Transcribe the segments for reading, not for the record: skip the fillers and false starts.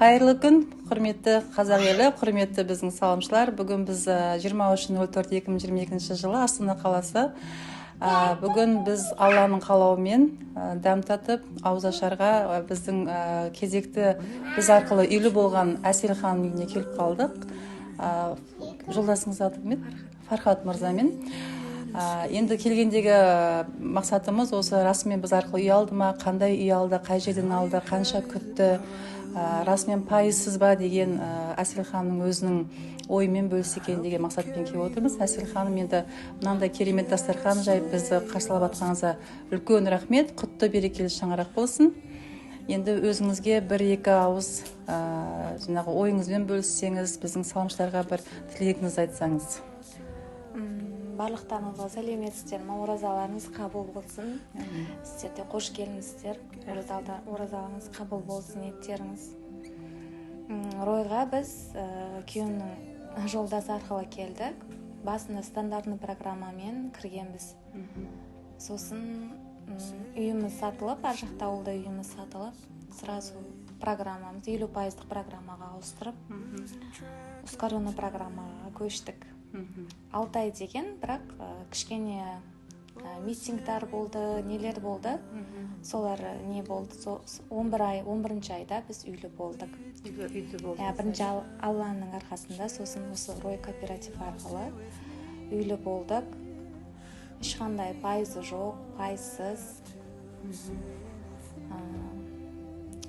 Қайырлы күн, құрметті қазақ елі, құрметті біздің салымшылар! Бүгін біз 23.04.2022 жылы, Астана қаласы. Бүгін біз Алланың қалауымен дәм татып, ауызашарға біздің кезекті біз арқылы үйлі болған Әсел ханымның үйіне келіп қалдық. Жолдасыңыз аты кім еді? Фархат мырзамен. Енді келгендегі мақсатымыз осы: расымен біз арқылы үй алды ма, қандай үй алды, қай жерден алды, қанша күтті, расымен пайызсыз ба деген, Әсел ханымның өзінің ойымен бөліссе екен деген мақсатпен келіп отырмыз. Әсел ханым, енді мынандай керемет дастархан жайып, бізді қарсы алып жатқаныңызға үлкен рахмет. Құтты, берекелі шаңырақ болсын. Енді өзіңізге бір екі ауыз жаңағы ойыңызбен бөліссеңіз, біздің салымшыларға бір тілегіңізді айтсаңыз. Барлықтарыңызға сәлеметсіздер ме? Оразаларыңыз қабыл болсын! Сіздер де қош келдіңіздер. Оразаларыңыз қабыл болсын, ниеттеріңіз. Ройға біз күйеуімнің жолдасы арқылы келдік. Басында стандартный программамен кіргенбіз. Сосын үйіміз сатылып, ар жақта, ауылда үйіміз сатылып, сразу программамыз 50 пайыздық программаға ауыстырып, ускоренный программаға көштік. 6 ай деген, бірақ кішкене митингтар болды, нелер болды, солар не болды, сол 11 ай, 11-айда біз үйлі болдық. Үйді болдыңыз. Иә, бірінші Алланың арқасында, сосын осы Рой кооператив арқылы үйлі болдық. Ешқандай пайызы жоқ, пайызсыз.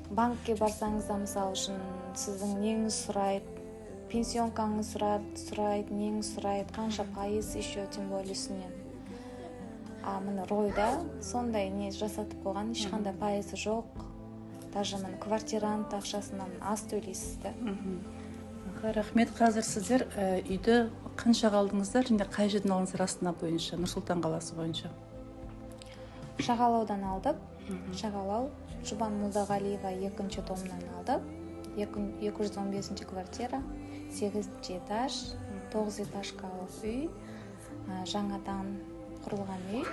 Банкке барсаңыз да, мысалы үшін, сіздің неңіз сұрайды, пенсионкаңыз сұрайды, неңіз сұрайды, қанша пайыз, еще тем более үстінен. А міне, Ройда сондай не жасатып қойған, ешқандай пайызы жоқ, даже міне, квартирант ақшасынан аз төлейсіз да. Рахмет. Қазір сіздер үйді қаншаға алдыңыздар және қай жерден алдыңыздар, Астана бойынша, Нұр Сұлтан қаласы бойынша? Жағалаудан алдық. Жағалау, Жұбан Молдағалиева екінші домынан алдық. 215-ші квартира, сегізінші этаж, тоғыз этажкалық үй, жаңадан құрылған үй.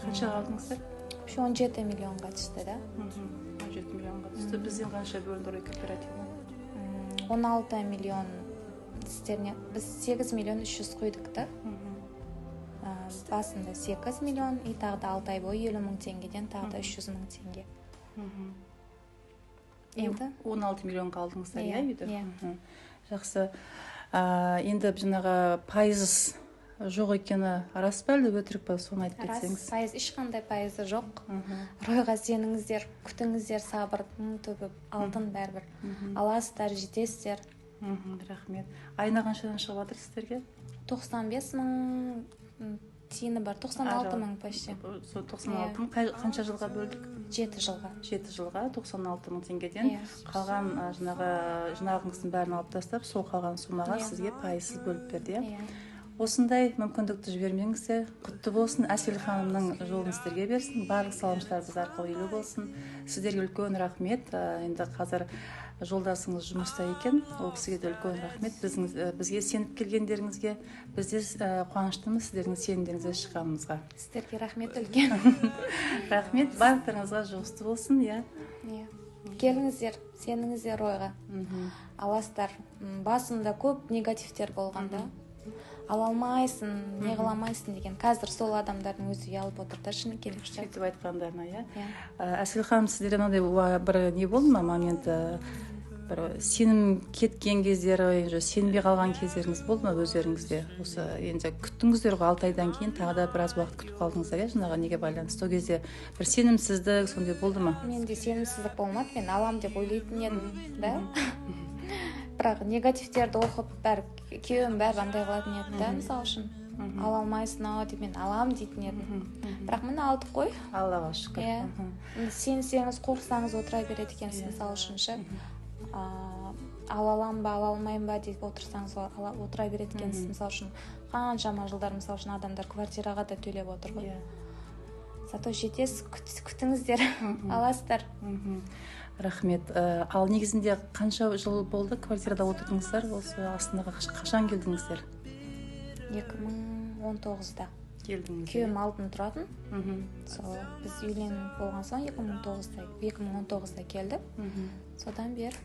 Қаншаға алдыңыздар? Вообще 17 миллионға түсті да. 17 миллионға түсті. Бізден қанша бөлінді, Рой кооперативінен? 16 миллион сіздеріне, біз 8 миллион 300 құйдық та. Басында 8 миллион и тағы да 6 ай бойы 50 мың теңгеден, тағы да 300 мың теңге енді. 16 миллионға алдыңыздар, иә, Иә, үйді? Иә. Жақсы. Енді жаңағы пайыз жоқ екені рас па, әлде өтірік па, соны айтып Рас. кетсеңіз. Пайыз, ешқандай пайызы жоқ. Ройға сеніңіздер, күтіңіздер, сабырдың түбі алтын бәрібір. Аласыздар, жетесіздер. Рахмет. Айына қаншадан шығып жатыр сіздерге? 95 мың, тиыны бар, 96 мың почти. Сол 96 мың. Қанша жылға бөлдік? 7 жылға. 7 жылға 96 мың теңгеден. Иә. Қалған жаңағы жинағыңыздың бәрін алып тастап, сол қалған суммаға Иә. сізге пайызсыз бөліп берді, иә? Иә. Осындай мүмкіндікті жібермеңіздер. Құтты болсын, Әсел ханымның жолын сіздерге берсін, барлық салымшылар біз арқылы үйлі болсын. Сіздерге үлкен рахмет. Енді қазір жолдасыңыз жұмыста екен, ол кісіге де үлкен рахмет. Біздің бізге сеніп келгендеріңізге біз де қуаныштымыз сіздердің сенімдеріңізге шыққанымызға. Сіздерге рахмет үлкен. Рахмет, барлықтарыңызға жұғысты болсын, иә. Иә, келіңіздер, сеніңіздер Ройға, аласыздар. Басында көп негативтер болған да, ала алмайсың, не қыла алмайсың деген. Қазір сол адамдардың өзі ұялып отыр да, шыны керек ше. Сөйтіп айтқандарына, иә. Иә. Әсел ханым, сіздерде мынандай бір не болды ма, момент, бір сенім кеткен кездері, уже сенбей қалған кездеріңіз болды ма өздеріңізде? Осы енді күттіңіздер ғой, 6 айдан кейін тағы да біраз уақыт күтіп қалдыңыздар, иә, жаңағы неге байланысты. Сол кезде бір сенімсіздік сондай болды ма? Менде сенімсіздік болмады, мен алам деп ойлайтын едім да. Бірақ негативтерді оқып, бәрі, күйеуім бәрі андай қылатын еді да, мысалы үшін, ала алмайсың ау деп, мен алам дейтін едім. Бірақ міне, алдық қой. Аллаға шүкір. Иә. Сенсеңіз, қорықсаңыз, отыра береді екенсіз. Мысалы үшін ше, ала аламын ба, ала алмаймын ба деп отырсаңыз, отыра береді екенсіз. Мысалы үшін, қаншама жылдар, мысалы үшін, адамдар квартираға да төлеп отыр ғой. Зато жетесіз, күтіңіздер, аласыздар. Рахмет. Ал негізінде қанша жыл болды квартирада отырдыңыздар? Осы Астанаға қашан келдіңіздер? 2019-да. Келдіңіз. Күйеуім алдын тұратын. Сол біз үйленіп болған соң 2009-да, 2019-да келдік. Содан бері.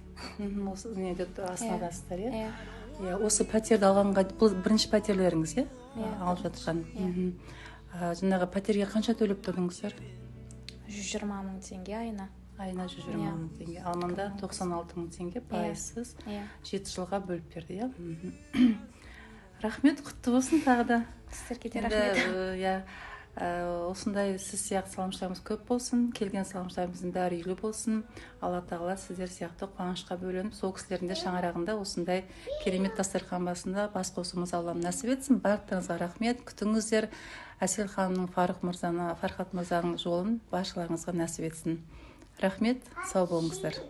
Осы неде, Астанадасыздар, иә? Иә. Иә, осы пәтерді алғанға, бұл бірінші пәтерлеріңіз, иә? Иә. Алып жатқан. Иә. Жаңағы пәтерге қанша төлеп тұрдыңыздар? 120 000 теңге айына. Айына 120 Иә. мың теңге. Ал мында 96 000 теңге пайызсыз Иә. 7 жылға бөліп берді, иә. Рахмет, құтты болсын тағы да. Сіздерге де Енді, рахмет. Иә, осындай сіз сияқты салымшыларымыз көп болсын, келген салымшыларымыздың бәрі үйлі болсын. Алла тағала сіздер сияқты қуанышқа бөленіп, сол кісілердің де шаңырағында осындай керемет дастархан басында бас қосуымыз Аллам нәсіп етсін. Барлықтарыңызға рахмет. Күтіңіздер Әсел ханымның, Фаррух мырзаны, Фархат мырзаның жолын баршаларыңызға нәсіп етсін. Рахмет, сау болыңыздар.